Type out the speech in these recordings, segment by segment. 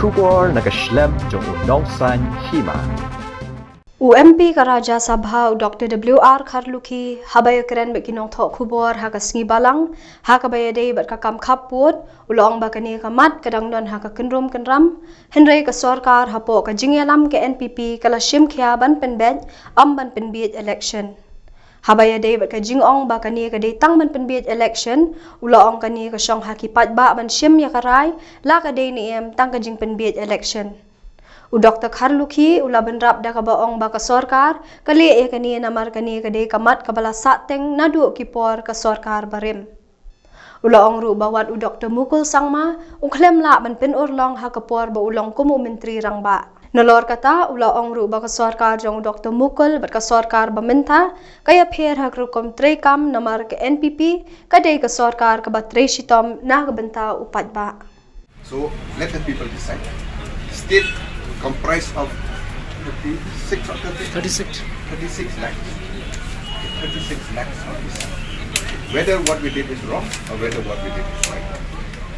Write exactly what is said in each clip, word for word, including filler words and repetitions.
Khubor na ka shlem jong u Nongsaiñ Hima. U M P ka Rajya Sabha u Doctor W R Kharlukhi haba ïakren bad ki nongthoh khubor ha ka sngi Balang ha kaba ïadei bad ka kam khap vote, u la ong ba kane ka mat ka dang don ha ka kynrum kynram, hynrei ka sorkar hapoh ka jingïalam ka N P P ka la shim khia ban pynbeit, ym ban pynbiej election. Haba ïadei bad ka jingong ba kane ka dei tang ban pynbiej election, u la ong kane ka shong ha ki paidbah ban shim ïa ka rai la ka dei ne em tang ka jingpynbiej election. U Doctor Kharlukhi u la bynrap da kaba ong ba ka sorkar ka leh ïa kane namar kane ka dei ka mat kaba la sahteng naduh ki por ka sorkar barim. U la ong ruh ba wat u Doctor Mukul Sangma u khlem lah ban pynurlong ha ka por ba u long kum u Myntri Rangbah. Nalor kata, u la ong ruh ba ka sorkar jong u Doctor Mukul bad ka sorkar ba mynta ka ïapher ha ka rukom treikam namar ka N P P ka dei ka sorkar kaba trei shitom na ka bynta u paidbah. So let the people decide. State comprised of thirty-six or thirty, thirty-six. Thirty-six lakhs. Thirty-six lakhs of this. Whether what we did is wrong or whether what we did is right,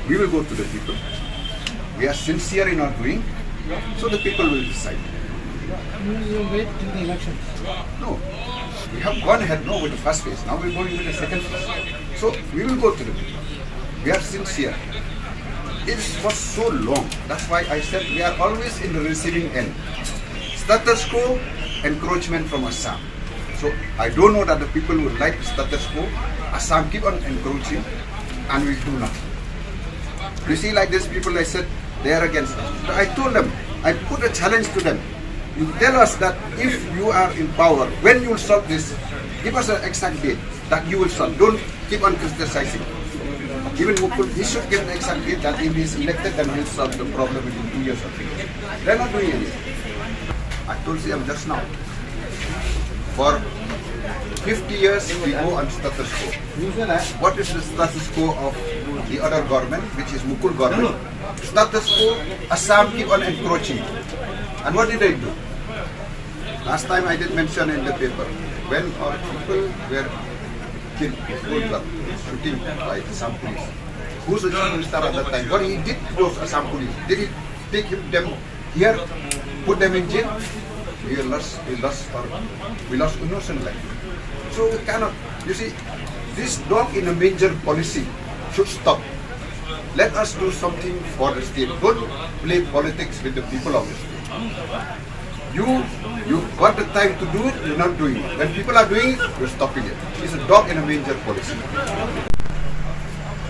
we will go to the people. We are sincere in our doing, so the people will decide. You, you wait till the election. No, we have gone ahead now with the first phase. Now we're going with the second phase. So we will go to the people. We are sincere. It was so long. That's why I said we are always in the receiving end. Status quo, encroachment from Assam. So I don't know that the people would like the status quo. Assam keep on encroaching and we do nothing. You see, like these people, I said, they are against us. But I told them, I put a challenge to them. You tell us that if you are in power, when you will solve this, give us an exact date that you will solve. Don't keep on criticizing. Even Mukul, he should give an exact date that if he is elected, then he will solve the problem within two years or three years. They are not doing anything. I told C M just now. For fifty years, we go on status quo. What is the status quo of the other government, which is Mukul government? Status quo, Assam keep on encroaching. And what did they do? Last time I did mention in the paper, when our people were killed, cold blood, shooting by Assam police. Who's the chief minister at that time? What he did to those Assam police? Did he take him, them here, put them in jail? We lost, we lost, our, we lost innocent life. So we cannot. You see, this dog in a manger policy should stop. Let us do something for the state. Don't play politics with the people of the state. You, you got the time to do it, you're not doing it. When people are doing it, you're stopping it. It's a dog in a manger policy.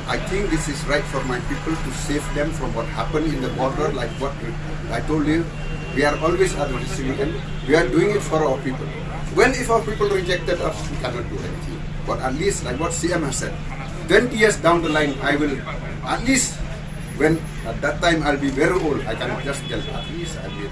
I think this is right for my people to save them from what happened in the border, like what I told you. We are always at the receiving end. We are doing it for our people. Well, if our people rejected us, we cannot do anything. But at least, like what C M has said, twenty years down the line, I will, at least when at that time I'll be very old, I can just tell, at least I'll be